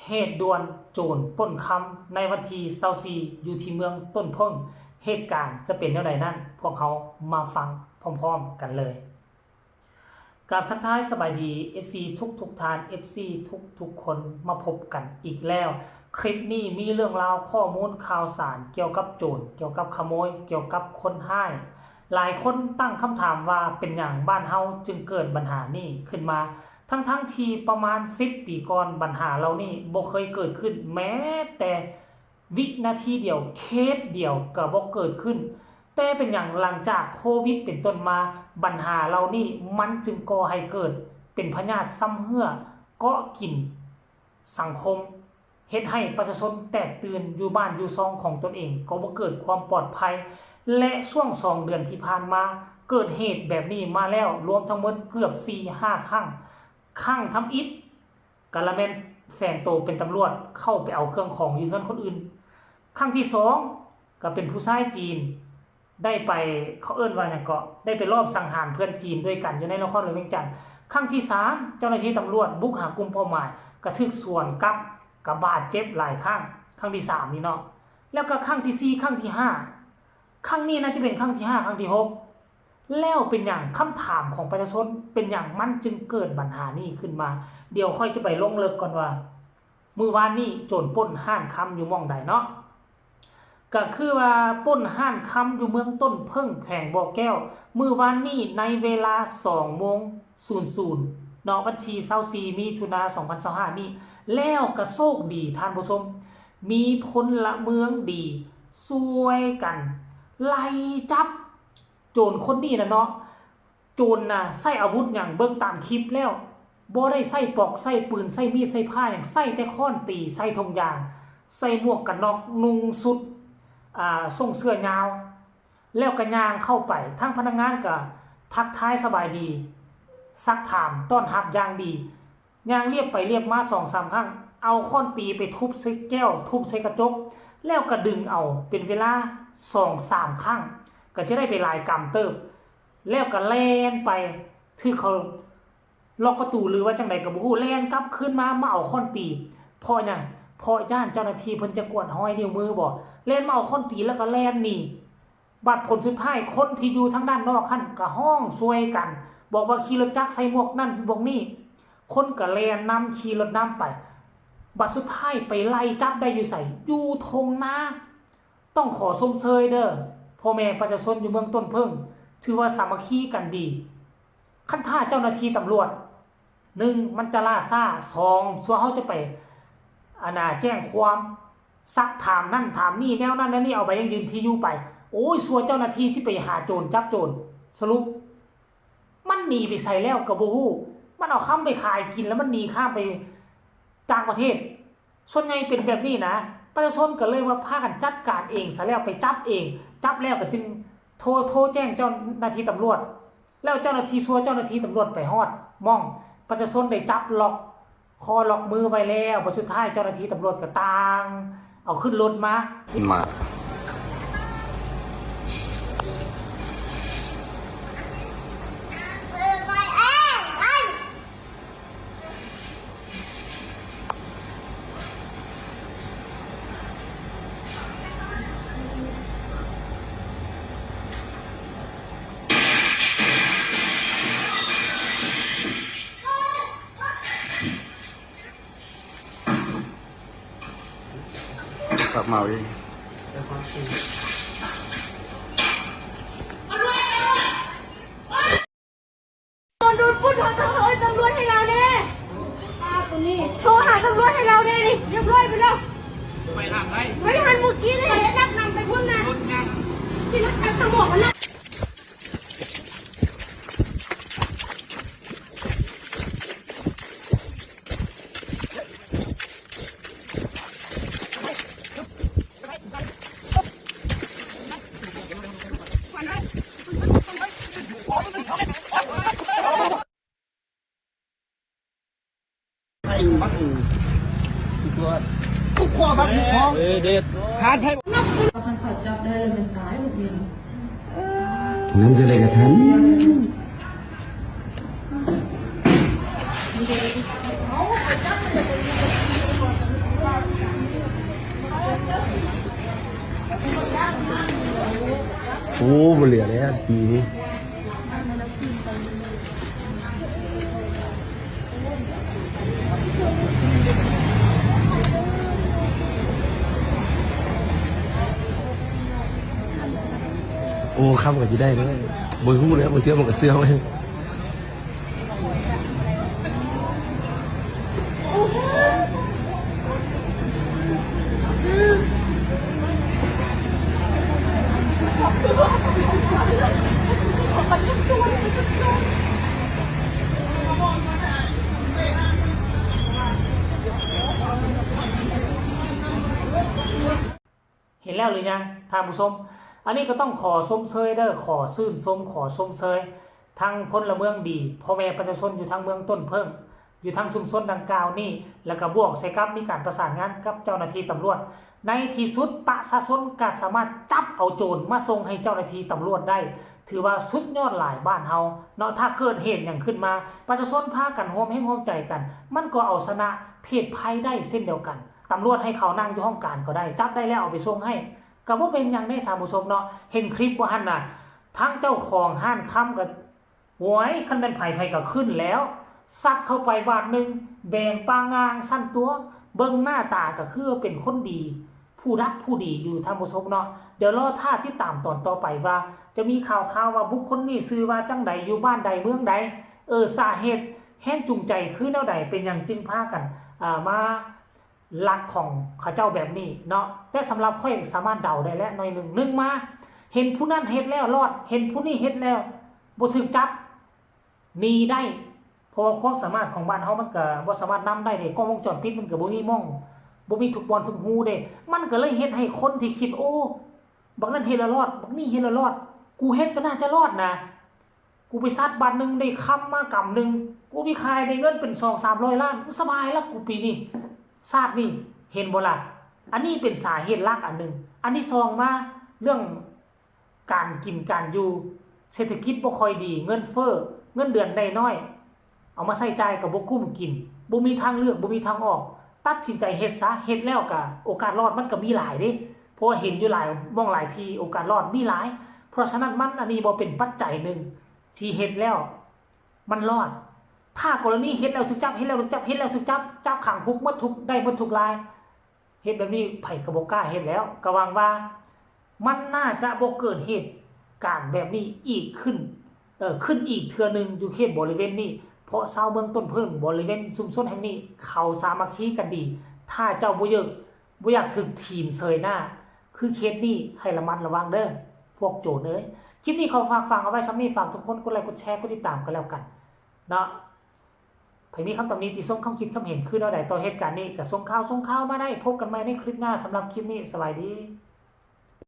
ເຫດດ່ວນໂຈນປຸ້ນຄຳໃນວັນທີຊາວສີ່ ຢູ່ທີ່ເມືອງຕົ້ນເຜິ້ງ, ເຫດການຈະເປັນແນວໃດນັ້ນ ພວກເຮົາມາຟັງພ້ອມໆກັນເລີຍ. ກາບທັກທາຍສະບາຍດີ ເອັຟຊີ ທຸກໆທ່ານ ເອັຟຊີ ທຸກໆຄົນ ມາພົບກັນອີກແລ້ວ. ຄລິບນີ້ມີເລື່ອງລາວ ຂໍ້ມູນຂ່າວສານກ່ຽວກັບໂຈນ ກ່ຽວກັບຂະໂມຍ ກ່ຽວກັບຄົນຮ້າຍ. ຫຼາຍຄົນຕັ້ງຄຳຖາມວ່າ ເປັນຫຍັງບ້ານເຮົາຈຶ່ງເກີດບັນຫານີ້ຂຶ້ນມາ ທັງໆທີ່ປະມານສິບປີກ່ອນ ບັນຫາເຫຼົ່ານີ້ບໍ່ເຄີຍເກີດຂຶ້ນແມ້ແຕ່ວິນາທີດຽວ, ເຄສດຽວກໍບໍ່ເກີດຂຶ້ນ. ແຕ່ເປັນຫຍັງຫຼັງຈາກໂຄວິດເປັນຕົ້ນມາ ບັນຫາເຫຼົ່ານີ້ມັນຈຶ່ງກໍ່ໃຫ້ເກີດເປັນພະຍາດຊຳເຮື້ອເກາະກິນສັງຄົມ, ເຮັດໃຫ້ປະຊາຊົນແຕກຕື່ນ, ຢູ່ບ້ານຢູ່ຊ່ອງຂອງຕົນເອງກໍບໍ່ເກີດຄວາມປອດໄພ ແລະ ຊ່ວງສອງເດືອນທີ່ຜ່ານມາ ເກີດເຫດແບບນີ້ມາແລ້ວລວມທັງໝົດເກືອບສີ່ຫ້າຄັ້ງ. ຄັ້ງທຳອິດ ກະລະແມ່ນແຝງໂຕເປັນຕຳຫຼວດ ເຂົ້າໄປເອົາເຄື່ອງຂອງຢູ່ເຮືອນຄົນອື່ນ. ຄັ້ງທີສອງ ກະເປັນຜູ້ຊາຍຈີນ ໄດ້ໄປ ເຂົາເອີ້ນວ່າຫຍັງເກາະ ໄດ້ໄປລອບສັງຫານເພື່ອນຈີນດ້ວຍກັນຢູ່ໃນນະຄອນຫຼວງວຽງຈັນ. ຄັ້ງທີສາມ ເຈົ້າໜ້າທີ່ຕຳຫຼວດບຸກຫາກຸ່ມເປົ້າໝາຍ ກະຖືກສວນກັບ ກະບາດເຈັບຫຼາຍຄັ້ງ. ຄັ້ງທີສາມນີ້ເນາະ. ແລ້ວກະຄັ້ງທີສີ່ ຄັ້ງທີຫ້າ ຄັ້ງນີ້ໜ້າຈະເປັນຄັ້ງທີຫ້າ ຄັ້ງທີຫົກ. ແລ້ວເປັນຫຍັງ ຄຳຖາມຂອງປະຊາຊົນ ເປັນຫຍັງມັນຈຶ່ງເກີດບັນຫານີ້ຂຶ້ນມາ? ດຽວຂ້ອຍຈະໄປລົງເລິກກ່ອນວ່າ ມື້ວານນີ້ໂຈນປຸ້ນຮ້ານຄຳຢູ່ໝ່ອງໃດເນາະ. ກະຄືວ່າປຸ້ນຮ້ານຄຳຢູ່ເມືອງຕົ້ນເຜິ້ງ ແຂວງບໍ່ແກ້ວ ມື້ວານນີ້ໃນເວລາສອງໂມງສູນສູນເນາະ ວັນທີຊາວສີ່ ມິຖຸນາ ສອງພັນຊາວຫ້ານີ້. ແລ້ວກະໂຊກດີທ່ານຜູ້ຊົມ ມີພົນລະເມືອງດີຊ່ວຍກັນໄລ່ຈັບ ໂຈນຄົນນີ້ນະເນາະ. ໂຈນນະໃຊ້ອາວຸດຫຍັງ ເບິ່ງຕາມຄລິບແລ້ວ ບໍ່ໄດ້ໃຊ້ປ໋ອກ ໃຊ້ປືນ ໃຊ້ມີດ ໃຊ້ພ້າຫຍັງ ໃຊ້ແຕ່ຄ້ອນຕີ ໃສ່ຖົງຢາງ ໃສ່ໝວກກັນນັອກ ນຸ່ງຊຸດ ອ່າ ສົ້ງເສື້ອຍາວ ແລ້ວກະຍ່າງເຂົ້າໄປ. ທາງພະນັກງານກະທັກທາຍສະບາຍດີ ຊັກຖາມຕ້ອນຮັບຢ່າງດີ. ຍ່າງລຽບໄປລຽບມາສອງສາມຄັ້ງ ເອົາຄ້ອນຕີໄປທຸບໃສ່ແກ້ວ ທຸບໃສ່ກະຈົກ ແລ້ວກະດຶງເອົາເປັນເວລາສອງສາມຄັ້ງ ກະຈະໄດ້ໄປຫຼາຍກຳເຕີບ ແລ້ວກະແລ່ນໄປ ຖືກເຂົາລັອກປະຕູ ຫຼືວ່າຈັ່ງໃດກະບໍ່ຮູ້ ແລ່ນກັບຄືນມາ ມາເອົາຄ້ອນຕີ. ເພາະຫຍັງ? ເພາະຢ້ານເຈົ້າໜ້າທີ່ເພິ່ນຈະກວດຮອຍນິ້ວມືບໍ ແລ່ນມາເອົາຄ້ອນຕີ ແລ້ວກະແລ່ນໜີ. ບັດຜົນສຸດທ້າຍ ຄົນທີ່ຢູ່ທາງດ້ານນອກຫັ້ນກະຮ້ອງຊ່ວຍກັນ ບອກວ່າຂີ່ລົດຈັກໃສ່ໝວກນັ້ນໝວກນີ້ ຄົນກະແລ່ນນຳ ຂີ່ລົດນຳໄປ. ບັດສຸດທ້າຍໄປໄລ່ຈັບໄດ້ຢູ່ໃສ? ຢູ່ທົ່ງນາ. ຕ້ອງຂໍຊົມເຊີຍເດີ ພໍ່ແມ່ປະຊາຊົນຢູ່ເມືອງຕົ້ນເຜິ້ງ ຖືວ່າສາມັກຄີກັນດີ. ຄັນຖ້າເຈົ້າໜ້າທີ່ຕຳຫຼວດ ໜຶ່ງ ມັນຈະລ້າຊ້າ, ສອງ ສ່ວນເຮົາຈະໄປ ອັນນ່າ ແຈ້ງຄວາມ ຊັກຖາມນັ້ນຖາມນີ້ ແນວນັ້ນແນວນີ້ ເອົາໃບຢັ້ງຢືນທີ່ຢູ່ໄປ. ໂອ້ຍ ສ່ວນເຈົ້າໜ້າທີ່ຊິໄປຫາໂຈນ ຈັບໂຈນ ສະຫຼຸບມັນໜີໄປໃສແລ້ວກໍບໍ່ຮູ້. ມັນເອົາຄຳໄປຂາຍກິນ ແລ້ວມັນໜີຂ້າມໄປຕ່າງປະເທດ. ສ່ວນໃຫຍ່ເປັນແບບນີ້ນະ ປະຊາຊົນກໍເລີຍວ່າພາກັນຈັດການເອງຊະແລ້ວ ໄປຈັບເອງ ຈັບແລ້ວກໍຈຶ່ງໂທ ໂທແຈ້ງເຈົ້າໜ້າທີ່ຕຳຫຼວດ ແລ້ວເຈົ້າໜ້າທີ່ ສ່ວນເຈົ້າໜ້າທີ່ຕຳຫຼວດໄປຮອດໝ່ອງ ປະຊາຊົນໄດ້ຈັບລັອກຄໍລັອກມືໄວ້ແລ້ວ ບັດສຸດທ້າຍເຈົ້າໜ້າທີ່ຕຳຫຼວດກໍຕ່າງເອົາຂຶ້ນລົດມາ ມາ. ກັບມາເອງ. ໂດນປຸ້ນ ໂທຫາຕຳຫຼວດໃຫ້ລາວແດ່ ໂທຫາຕຳຫຼວດໃຫ້ລາວແດ່ນີ້ ຮຽບຮ້ອຍໄປແລ້ວ ໄປທາງໃດ ໄປທາງເມື່ອກີ້ນີ້ ໄປດັກນຳໄປພຸ້ນນະ ທີ່ລົດຄັນສະໝອງມັນນະ. ໃຫ້ມັນຕົວທຸກຂໍ້ບັກທຸກຂອງ ເອີ ເດັດ ຫານໄທ ຄັນເຂົາຈັບໄດ້ແລ້ວແມ່ນຕາຍ ນັ້ນຈະໄດ້ກະທັນ. ໂອ້ ບໍ່ເຫຼືອແລ້ວປີນີ້. ໂອ້ ຄຳກໍຊິໄດ້ເດີ ບໍ່ຮູ້ແລ້ວ ບາງເທື່ອມັນກໍເຊື່ອງເລີຍ. ເຫັນແລ້ວຫຼືຍັງທ່ານຜູ້ຊົມ? ອັນນີ້ກໍຕ້ອງຂໍຊົມເຊີຍເດີ ຂໍຊື່ນຊົມ ຂໍຊົມເຊີຍທັງພົນລະເມືອງດີ ພໍ່ແມ່ປະຊາຊົນຢູ່ທາງເມືອງຕົ້ນເຜິ້ງ ຢູ່ທາງຊຸມຊົນດັ່ງກ່າວນີ້ ແລ້ວກໍບວກໃສ່ກັບມີການປະສານງານກັບເຈົ້າໜ້າທີ່ຕຳຫຼວດ. ໃນທີ່ສຸດປະຊາຊົນກໍສາມາດຈັບເອົາໂຈນມາສົ່ງໃຫ້ເຈົ້າໜ້າທີ່ຕຳຫຼວດໄດ້ ຖືວ່າສຸດຍອດຫຼາຍບ້ານເຮົາເນາະ. ຖ້າເກີດເຫດຫຍັງຂຶ້ນມາ ປະຊາຊົນພາກັນຮ່ວມແຮງຮ່ວມໃຈກັນ ມັນກໍເອົາຊະນະເພດໄພໄດ້ເຊັ່ນດຽວກັນ. ຕຳຫຼວດໃຫ້ເຂົານັ່ງຢູ່ຫ້ອງການກໍໄດ້ ຈັບໄດ້ແລ້ວເອົາໄປສົ່ງໃຫ້ ກໍບໍ່ເປັນຫຍັງເດ້ທ່ານຜູ້ຊົມເນາະ. ເຫັນຄລິບບໍ່ຫັ້ນນະ ທັງເຈົ້າຂອງຮ້ານຄຳກໍ ໂອ້ຍ ຄັນແມ່ນໃຜໃຜກໍຂຶ້ນແລ້ວ ຊັດເຂົ້າໄປບາດໜຶ່ງ ແບງປາງງາງຊັ້ນຕົວະ. ເບິ່ງໜ້າຕາກໍຄືວ່າເປັນຄົນດີ ຜູ້ດັກຜູ້ດີຢູ່ທ່ານຜູ້ຊົມເນາະ. ດຽວລໍຖ້າຕິດຕາມຕອນຕໍ່ໄປວ່າ ຈະມີຂ່າວຄາວວ່າບຸກຄົນນີ້ຊື່ວ່າຈັ່ງໃດ ຢູ່ບ້ານໃດເມືອງໃດ ເອີ ສາເຫດແຮງຈູງໃຈຄືແນວໃດ ເປັນຫຍັງຈຶ່ງພາກັນ ອ່າ ມາ ລັກຂອງເຂົາເຈົ້າແບບນີ້ເນາະ. ແຕ່ສຳລັບຂ້ອຍສາມາດເດົາໄດ້ແຫຼະໜ້ອຍໜຶ່ງ ໜຶ່ງມາ ເຫັນຜູ້ນັ້ນເຮັດແລ້ວລອດ ເຫັນຜູ້ນີ້ເຮັດແລ້ວບໍ່ຖືກຈັບ ໜີໄດ້ ເພາະວ່າຄວາມສາມາດຂອງບ້ານເຮົາມັນກໍບໍ່ສາມາດນຳໄດ້ເດ້ ກ້ອງວົງຈອນປິດມັນກໍບໍ່ມີໝ່ອງ ບໍ່ມີທຸກບ່ອນທຸກຮູເດ້. ມັນກໍເລີຍເຮັດໃຫ້ຄົນທີ່ຄິດ ໂອ້ ບັກນັ້ນເຮັດແລ້ວລອດ ບັກນີ້ເຮັດແລ້ວລອດ ກູເຮັດກໍໜ້າຈະລອດນະ ກູໄປຊັດບາດໜຶ່ງໄດ້ຄຳມາກຳໜຶ່ງ ກູໄປຂາຍໄດ້ເງິນເປັນສອງສາມຮ້ອຍລ້ານ ສະບາຍລະກູປີນີ້ ຊາດນີ້ ເຫັນບໍ່ລະ? ອັນນີ້ເປັນສາເຫດຫຼັກອັນໜຶ່ງ. ອັນທີສອງມາເລື່ອງການກິນການຢູ່ ເສດຖະກິດບໍ່ຄ່ອຍດີ ເງິນເຟີ້ ເງິນເດືອນໄດ້ໜ້ອຍ ເອົາມາໃຊ້ຈ່າຍກໍບໍ່ກຸ້ມກິນ ບໍ່ມີທາງເລືອກ ບໍ່ມີທາງອອກ ຕັດສິນໃຈເຮັດຊະ ເຮັດແລ້ວກະໂອກາດລອດມັນກໍມີຫຼາຍເດ້ ເພາະວ່າເຫັນຢູ່ຫຼາຍໝ່ອງຫຼາຍທີ່ໂອກາດລອດມີຫຼາຍ. ເພາະສະນັ້ນມັນ ອັນນີ້ບໍ່ເປັນປັດໄຈໜຶ່ງທີ່ເຮັດແລ້ວມັນລອດ. ຖ້າກໍລະນີເຮັດແລ້ວຖືກຈັບ ເຮັດແລ້ວຖືກຈັບ ເຮັດແລ້ວຖືກຈັບ ຈັບຂັງຄຸກໝົດທຸກ ໄດ້ໝົດທຸກລາຍ ເຮັດແບບນີ້ໃຜກໍບໍ່ກ້າເຮັດແລ້ວ. ກໍຫວັງວ່າມັນໜ້າຈະບໍ່ເກີດເຫດການແບບນີ້ອີກຂຶ້ນ ເອີ ຂຶ້ນອີກເທື່ອໜຶ່ງຢູ່ເຂດບໍລິເວນນີ້ ເພາະຊາວເມືອງຕົ້ນເຜິ້ງບໍລິເວນຊຸມຊົນແຫ່ງນີ້ເຂົາສາມັກຄີກັນດີ. ຖ້າເຈົ້າບໍ່ຢາກ ບໍ່ຢາກຖືກຖີບເຊີຍໜ້າຄືເຄສນີ້ ໃຫ້ລະມັດລະວັງເດີ ພວກໂຈນເອີຍ. ຄລິບນີ້ຂໍຝາກຝັງເອົາໄວ້ສ່ຳນີ້ ຝາກທຸກຄົນກົດໄລກົດແຊ ກົດຕິດຕາມກັນແລ້ວກັນເນາະ. ໃຜມີຄຳຕຳໜິຕິຊົມ ຄຳຄິດຄຳເຫັນຄືແນວໃດຕໍ່ເຫດການນີ້ ກໍສົ່ງຂ່າວ ສົ່ງຂ່າວມາໄດ້. ພົບກັນໃໝ່ໃນຄລິບໜ້າ ສຳລັບຄລິບນີ້ ສະບາຍດີ.